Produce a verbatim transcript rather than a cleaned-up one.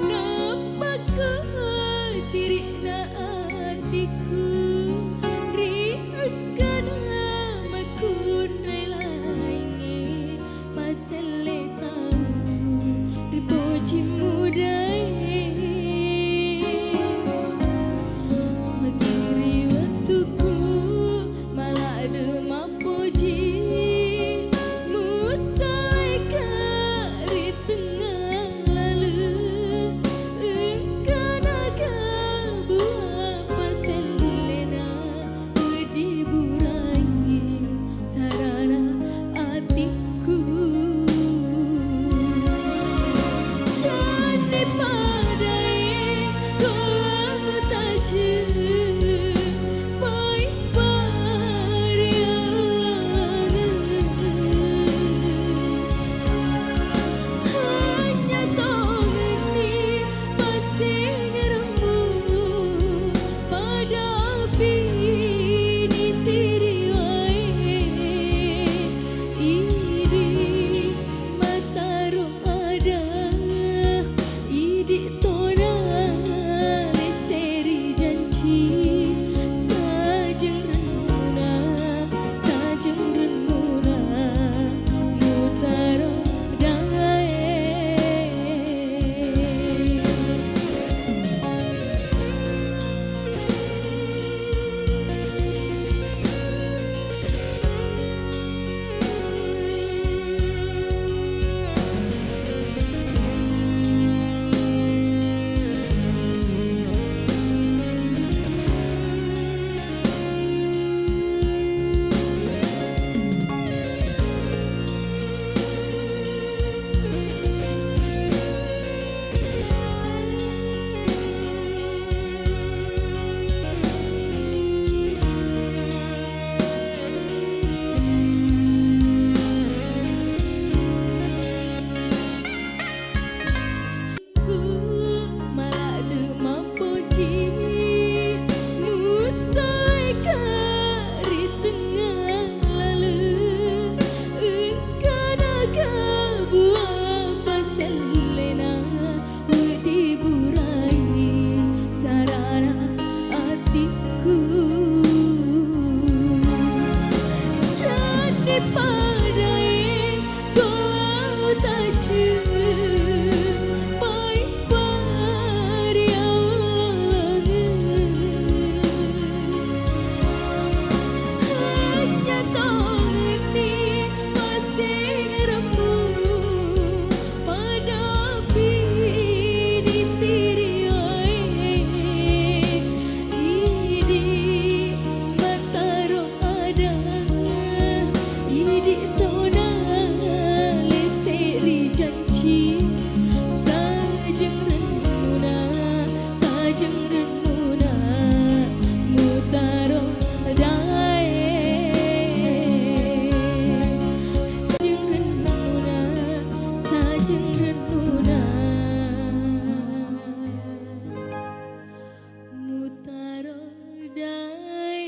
Nappakko siri'na atikku ri ekkana makkunrai laingnge, maselle tau ri pojimmu dae. Magiri wettukku maladde' mappoji, musaleka ri tengnga laleng, engkana kabua pasellena, wedi burai sarana atikku. Candi padae ko lao tajeng, pai pariallangeng. Hanya tongenni passengeremmu, pada api nitiri wae, idi' mataro ada, idi' tona lesse ri janci, sajeng rennuna, sajeng rennuna mutaro dae. Ku maladde' mappoji, musaleka ri tengnga laleng, engkana kabua pasellena, wedi burai sarana atikku. Candi padae ko lao tajeng, pai pariallangeng. Hanya tongenni passengeremmu, pada api nitiri wae, idi' mataro ada, idi' tona lesse ri janci, sajeng rennuna, sajeng rennuna mutaro dae, sajeng rennuna, sajeng rennuna mutaro dae.